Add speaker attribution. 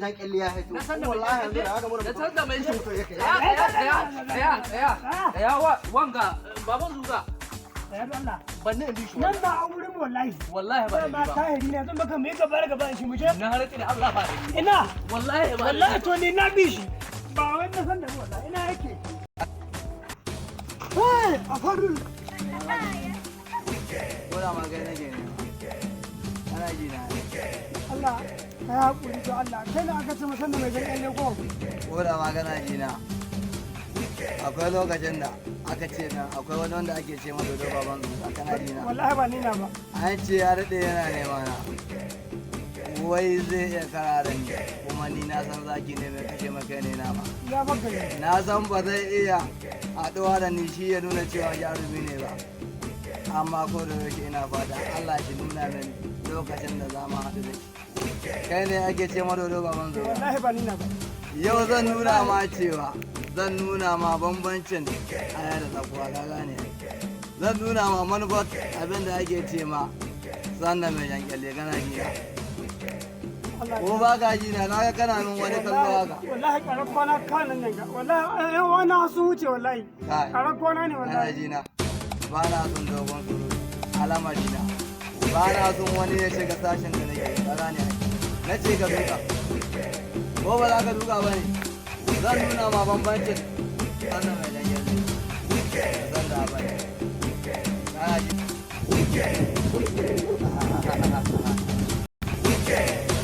Speaker 1: jan kyalle ya haito.
Speaker 2: Na san da mai
Speaker 1: Wallahi yanzu da haka mun
Speaker 2: Na san da mai
Speaker 1: mutum yake.
Speaker 2: Tsaya, tsaya, tsaya, tsaya, tsaya, tsaya, wanga, baban zuga.
Speaker 3: Tsaya don Allah.
Speaker 2: Ban ne in bi shi.
Speaker 3: Nan ba a wurin wallahi.
Speaker 2: Wallahi ba
Speaker 3: Ba
Speaker 2: da
Speaker 3: ma
Speaker 2: ba.
Speaker 3: tahiri ne zan baka mai gaba da gaba shi mu je.
Speaker 2: Na rantsi da Allah ba da ni.
Speaker 3: Ina.
Speaker 2: Wallahi ba da
Speaker 3: Wallahi
Speaker 2: ni.
Speaker 3: To ni na bi shi. Ba wai na san da wallahi ina yake. Hey, a faru.
Speaker 1: Ko da ma kai nake ne. Ana ji na.
Speaker 3: Allah ka yi haƙuri to Allah kai na aka ce musan da mai jan kyalle ko.
Speaker 1: Ko da ma kana ji na. Akwai lokacin da aka ce min akwai wani wanda ake ce masa Dodo Baban Zuga, kana ji na.
Speaker 3: Wallahi ba ni na ba.
Speaker 1: An ce ya daɗe yana nema na. Wai zai iya kara da ni, kuma ni na san zaki ne mai kashe maka ne na ba.
Speaker 3: Ya baka ne.
Speaker 1: Na san ba zai iya haɗuwa da ni shi ya nuna cewa jarumi ne ba. Amma ko da yaushe ina fata Allah shi nuna mini lokacin da za mu haɗu da shi. Kai ne ake ce ma Dodo Baban Zuga.
Speaker 3: Wallahi ba ni na ba.
Speaker 1: Yau zan nuna ma cewa zan nuna ma bambancin aya da tsakuwa, ka gane. Zan nuna ma manufar abin da ake ce ma sanda mai jan kyalle, kana gina.
Speaker 3: Allah.
Speaker 1: Ko ba ka ji na? Naga kana min wani kallo haka.
Speaker 3: Wallahi karar kwana kanan nan ga. Wallahi wani sun wuce wallahi.
Speaker 1: Kai.
Speaker 3: Karar kwana ne
Speaker 1: Kana
Speaker 3: wallahi.
Speaker 1: ji na? Ba na son dogon surutu alamari na. Ba na son wani ya shiga sashen da nake, ka gane ai. Na ce ka duka. Ko ba za ka duka ba ne? Zan nuna ma bambancin sanda mai jan kyalle. Ka san da ba ne. Kana ji?